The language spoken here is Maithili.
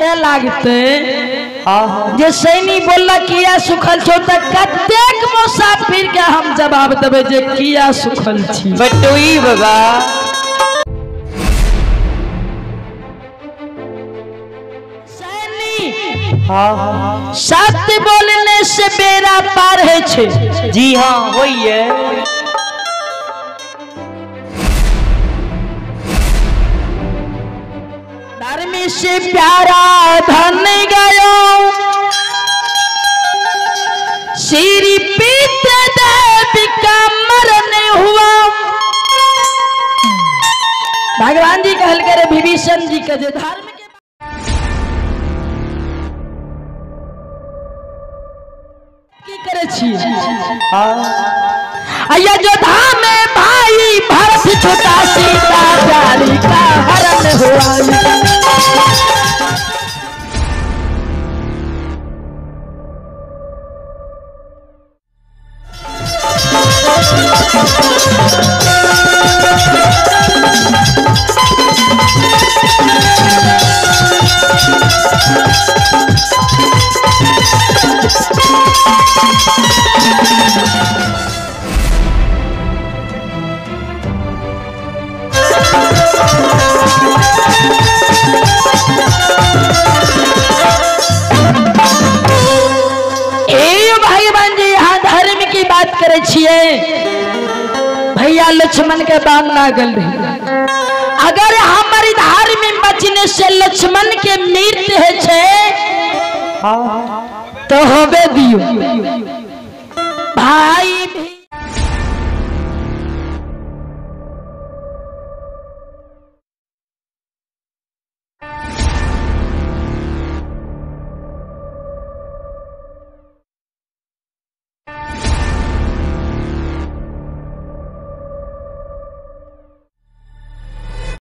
पूछे लागते जे सैनी बोलला किया सुखल छौ त कतेक मुसाफिर के हम जवाब देबै जे किया सुखल छी। बटोई बाबा सैनी सत्य बोलने से बेड़ा पार है छे। जी हाँ वही है। धर्म से प्यारा धन गयो श्री पितृदेव का मरण हुआ। भगवान जी कहल करे विभीषण जी के जे धर्म के की करे छी। अयोध्या में भाई भरत छोटा सीता प्यारी का हरण हुआ। बात करे छिए भैया लक्ष्मण के बाण लागल रहे। अगर हमारी धर्म में बचने से लक्ष्मण के मृत्यु है छे तो होबे दियो। भाई